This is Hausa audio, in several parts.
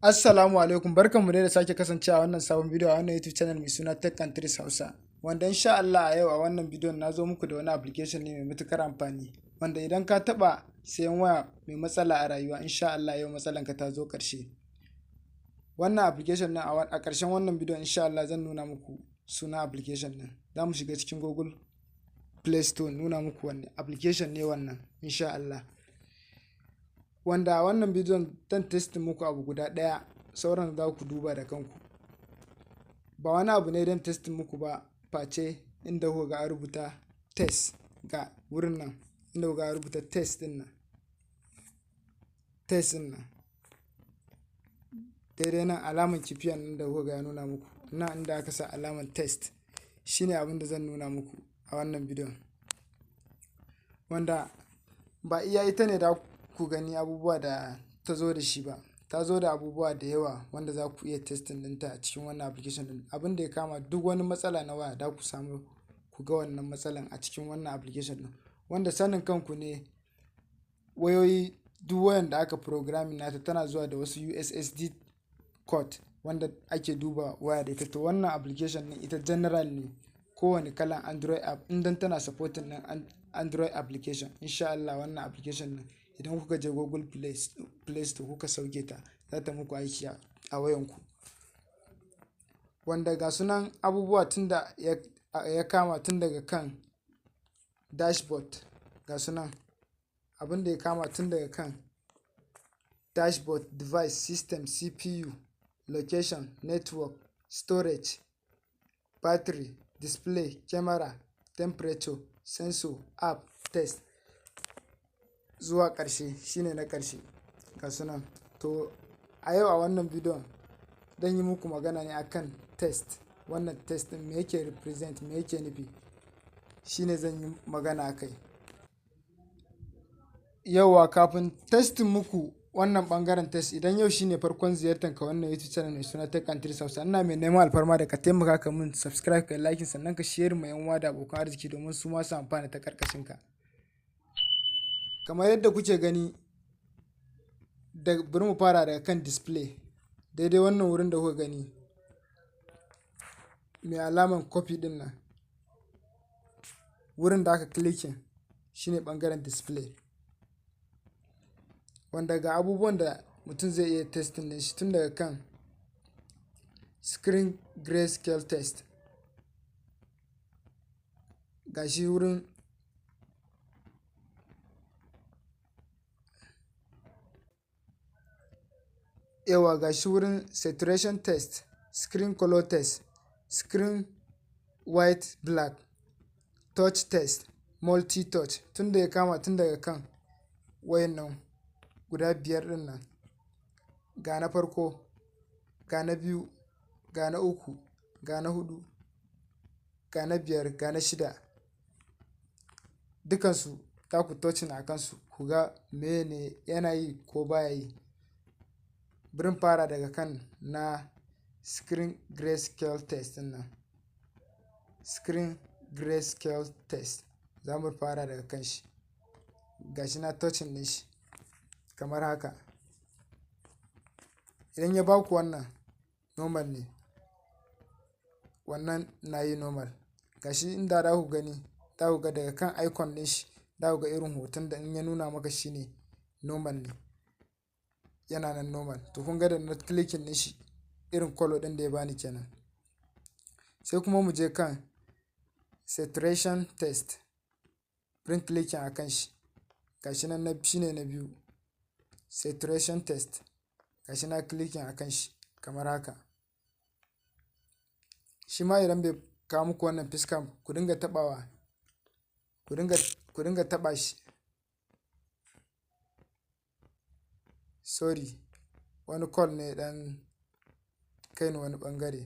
Assalamu alaikum, barkanmu dai da sake kasancewa a wannan sabon bidiyo a wannan YouTube channel mai suna Tech and Tricks Hausa. Wanda insha Allah a yau a wannan bidiyon na zo muku da wani application ne mai matukar amfani, wanda idan ka taba sayan waya mai matsala a rayuwa, insha Allah yau matsalan ka ta zo ƙarshe. Wannan application din, a ƙarshen wannan bidiyon insha Allah zan nuna muku sunan application din. Za mu shiga cikin Google Play Store, nuna muku wanne application ne wannan insha Allah. Wanda a wannan bidiyon zan testing muku abu guda ɗaya, sauran za ku duba da kanku. Ba wani abu ne don testing muku ba face inda kuka ga an rubuta test, ga wurin nan inda kuka ga an rubuta test din nan, test din nan, daidai nan alaman kifiyan nan da kuka ga ya nuna muku nan, inda aka sa alaman test, shine abin da zan nuna muku a wannan bidiyon. Wanda ba iya ita ne da ku gani abubuwa da ta zo da shi ba, ta zo da abubuwa da yawa wanda za ku iya testing ɗinta a cikin wannan application ɗin. Abin da ya kama duk wani matsala na waya, da ku samu ku ga wannan matsalan a cikin wannan application ɗin. Wanda sanin kanku ne, wayoyi, duk wayan da aka programming nata tana zuwa da wasu USSD code wanda ake duba waya da ita. To, wannan application ɗin ita general ne, kowane kalan Android app idan tana supporting ɗin Android application, insha Allah wannan application ɗin idan kuka je Google Play Store kuka sauke ta, za ta muku aiki a wayanku. Wanda ga sunan abubuwa tun da ya kama tun daga kan dashboard, ga sunan abin da ya kama tun daga kan dashboard, device, system, CPU, location, network, storage, battery, display, camera, temperature, sensor, app, test, zuwa ƙarshe, shine na ƙarshe, ga sunan. To, a yau a wannan bidiyon dan yi muku magana ne akan test. Wannan test din me yake represent, me yake nufi, shine zan yi magana akai yauwa. Kafin testing muku wannan bangaren test, idan yau shine farkon ziyartar ka wannan YouTube channel mai suna Tech and Tricks Hausa, ina mai neman alfarma da ka taimaka ka mun subscribe, ka like, sannan ka share ma yan uwa da abokan arziki domin su ma su amfana ta karkashin ka. Kamar yadda kuke gani da, bari mu fara daga kan display. Daidai wannan wurin da kuka gani mai alaman copy din nan, wurin da aka clicking, shine bangaren display. Wanda ga abubuwan da mutum zai iya testing din shi, tun daga kan screen grayscale test, ga shi wurin yawa, ga shi wurin saturation test, screen color test, screen white black, touch test, multi touch, tun da ya kama tun daga kan wayannan guda biyar din nan. Ga na farko, ga na biyu, ga na uku, ga na hudu, ga na biyar, ga na shida, dukansu za ku touching a kansu ku ga mene yana yi ko baya yi. Bari fara daga kan na screen grayscale test din nan. Screen grayscale test za mu fara daga kan shi. Gashi na touching din shi kamar haka. Idan ya baku wannan, normal ne, wannan na yi normal. Gashi inda za ku gani, za ku ga daga kan icon din shi, za ku ga irin hoton da in ya nuna maka shine normal ne, yana nan normal. To, kun ga da na clicking din shi, irin color din da ya bani kenan. Sai kuma mu je kan saturation test. Bari clicking a kan shi. Gashi nan na shine na biyu, saturation test. Gashi na clicking a kan shi kamar haka. Shi ma idan bai kawo muku wannan fiskan, ku dinga tabawa, ku dinga taba shi. Sorry, wani call ne dan kai ni wani bangare.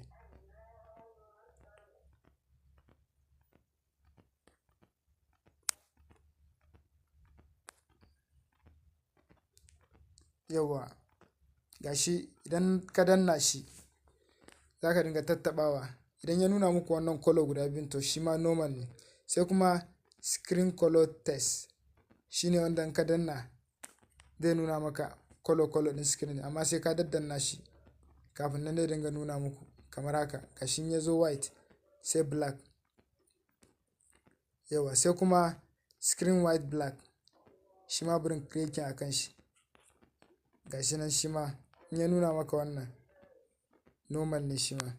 Yauwa, gashi idan ka danna shi, za ka dinga tattabawa. Idan ya nuna muku wannan color guda biyun, to shi ma normal ne. Sai kuma screen color test, shine wanda in ka danna zai nuna maka color color ɗin screen, amma sai ka daddanna shi kafin nan zai dinga nuna muku kamar haka. Gashi in ya zo white, sai black. Yauwa, sai kuma screen white black, shi ma bari in clicking a kan shi. Gashi nan, shi ma in ya nuna maka wannan, normal ne shi ma.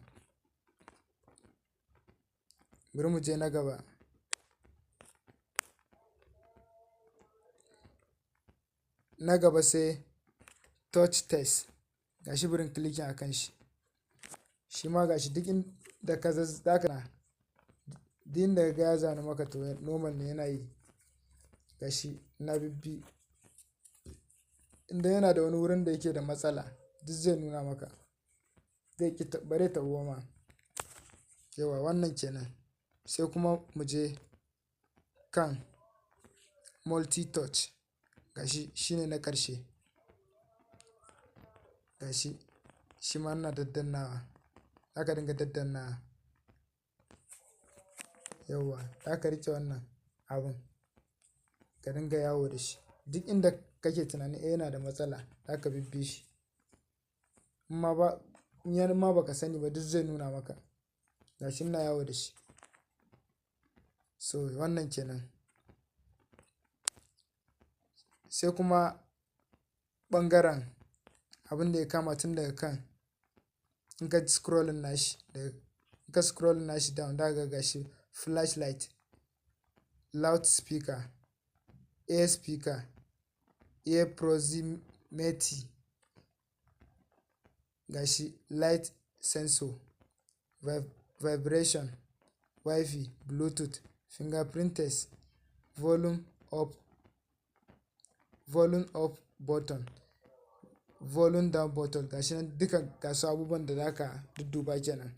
Bari mu je na gaba. Na gaba sai touch test. Gashi, bari in clicking a kan shi. Shi ma gashi, duk inda ka zaka duk inda ka ga ya zanu maka, to normal ne, yana yi. Gashi na bibbi, inda yana da wani wurin da yake da matsala, duk zai nuna maka, zai ƙi bare taɓu ba ma. Yauwa, wannan kenan. Sai kuma mu je kan multi touch. Gashi, shine na ƙarshe. Gashi shi ma ina daddannawa, zaka dinga daddannawa. Yauwa, zaka riƙe wannan abun ka dinga yawo da shi duk inda kake tunanin eh yana da matsala, zaka bibbi shi. In ma ba in ma baka sani ba, duk zai nuna maka. Gashi ina yawo da shi. So wannan kenan. Sai kuma ɓangaren abin da ya kama tun daga kan in ka scrolling nashi daga in ka scrolling nashi down, za ka ga gashi flashlight, loudspeaker, ear speaker, ear proximity, gashi light sensor, vibration, Wi-Fi, Bluetooth, fingerprint test, volume up, volume up button, volume down button. Gashi nan duka, gasu abubuwan da zaka dudduba kenan.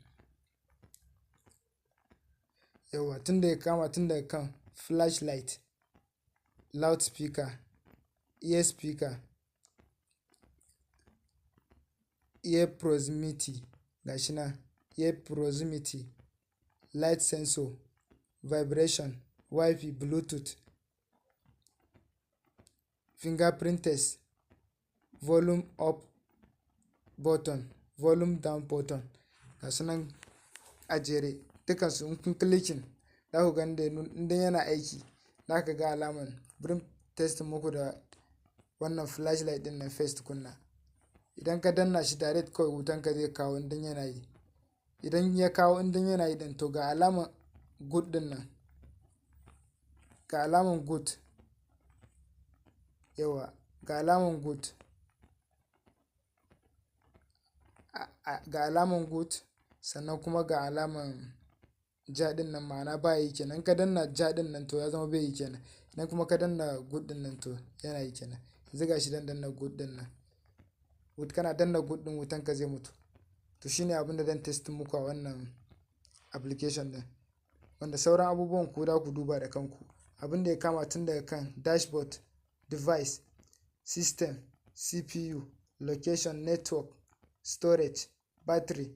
Yauwa, tun da ya kama tun daga kan flashlight, loudspeaker, ear speaker, ear proximity, gashi nan ear proximity, light sensor, vibration, Wi-Fi, Bluetooth, fingerprint test, volume up button, volume down button. Ga su nan a jere dukansu. In kun clicking, za ku ga inda yana aiki, za ka ga alaman. Bari testing muku da wannan flashlight din nan first tukunna. Idan ka danna shi direct, kawai wutan ka zai kawo idan yana yi. Idan ya kawo, idan yana yi din, to ga alaman good din nan, ga alaman good. Yauwa, ga alaman good, ga alaman good. Sannan kuma ga alaman ja din nan, ma'ana ba yi kenan. Ka danna ja din nan, to ya zama bai yi kenan. Idan kuma ka danna good din nan, to yana yi kenan. Yanzu gashi dan danna good din nan. Kana danna good din, wutan ka zai mutu. To shine abin da zan test muku a wannan application din, wanda sauran abubuwan ku da ku duba da kanku. Abin da ya kama tun daga kan dashboard, device, system, CPU, location, network, storage, battery,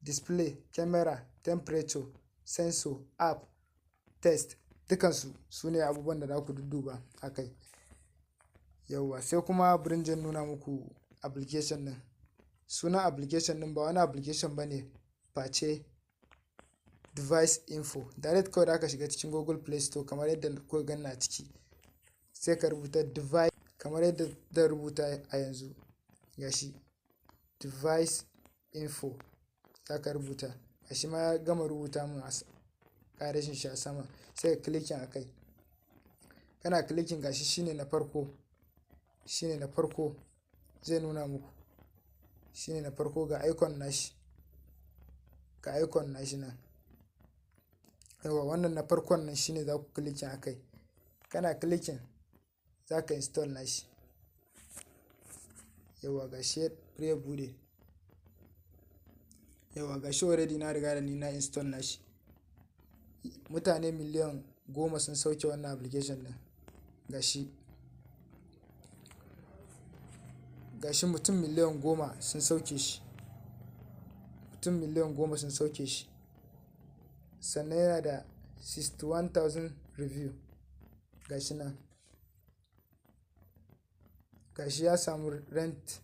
display, camera, temperature sensor, app test, dukansu su ne abubuwan da za ku dudduba a kai. Yauwa, sai kuma bari in nuna muku application din. Sunan application din ba wani application ba ne face Device Info. Direct kawai da aka shiga cikin Google Play Store kamar yadda kuka gani a ciki, sai ka rubuta device kamar yadda zan rubuta a yanzu. Gashi, Device Info za ka rubuta. Gashi ma ya gama rubuta mun a ƙarashin shi a sama. Sai ka clicking a kai. Kana clicking, gashi shine na farko, shine na farko zai nuna muku, shine na farko. Ga icon nashi, ga icon nashi nan. Yauwa, wannan na farkon nan shine za ku clicking a kai. Kana clicking, za ka install nashi. Yauwa, gashi ya bude. Yauwa, gashi already na riga da ni na install nashi. Mutane miliyan 10 sun sauke wannan application din. Gashi, gashi mutum miliyan 10 sun sauke shi, mutum miliyan 10 sun sauke shi. Sannan yana da 61,000 review. Gashi nan. Gashi ya samu rate,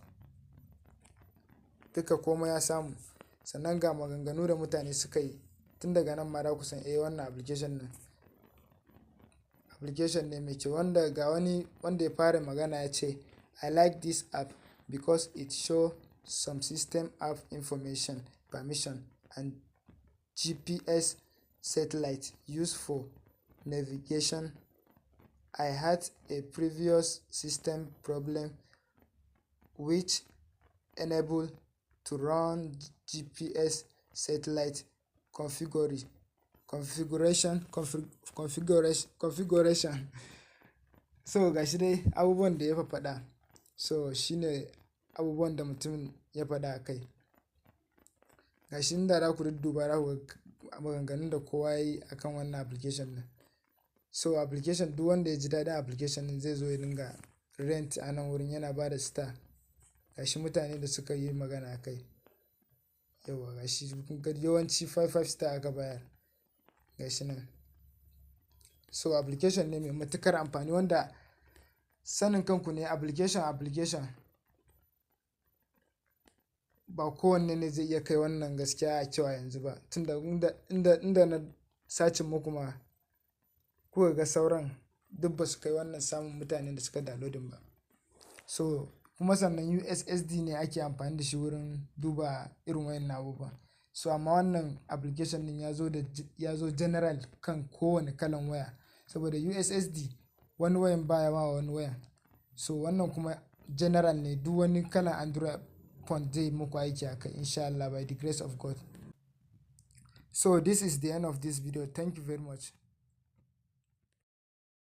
duka komai ya samu. Sannan ga maganganu da mutane suka yi. Tun daga nan ma za ku san eh, wannan application ɗin application ne mai kyau. Wanda ga wani wanda ya fara magana ya ce, "I like this app because it show some system app information, permission and GPS satellite used for navigation. I had a previous system problem which enable to run GPS satellite configuration configuration." So ga shi dai abubuwan da ya faɗa. So shine abubuwan da mutumin ya faɗa a kai. Ga shi inda za ku dudduba, za ku ga maganganun da kowa ya yi a kan wannan application ɗin. So application, duk wanda ya ji daɗin application ɗin zai zo ya dinga rate a nan wurin, yana ba da star. Ga shi mutane da suka yi magana a kai. Yauwa, ga shi kun ga yawanci 5 5 star aka bayar. Ga shi nan. So application ne mai matuƙar amfani, wanda sanin kanku ne application ba kowanne ne zai iya kai wannan gaskiya a kyau a yanzu ba. Tunda inda na searching muku ma kuka ga sauran duk ba su kai wannan samun mutanen da suka downloading ba. So kuma sannan USSD ne ake amfani da shi wurin duba irin wayannan abubuwa. So amma wannan application ɗin ya zo general kan kowane kalan waya. Saboda USSD wani wayan baya ma wani wayan. So wannan kuma general ne, duk wani kalan Android phone zai muku aiki a kai in sha Allah, by the grace of God. So this is the end of this video. Thank you very much.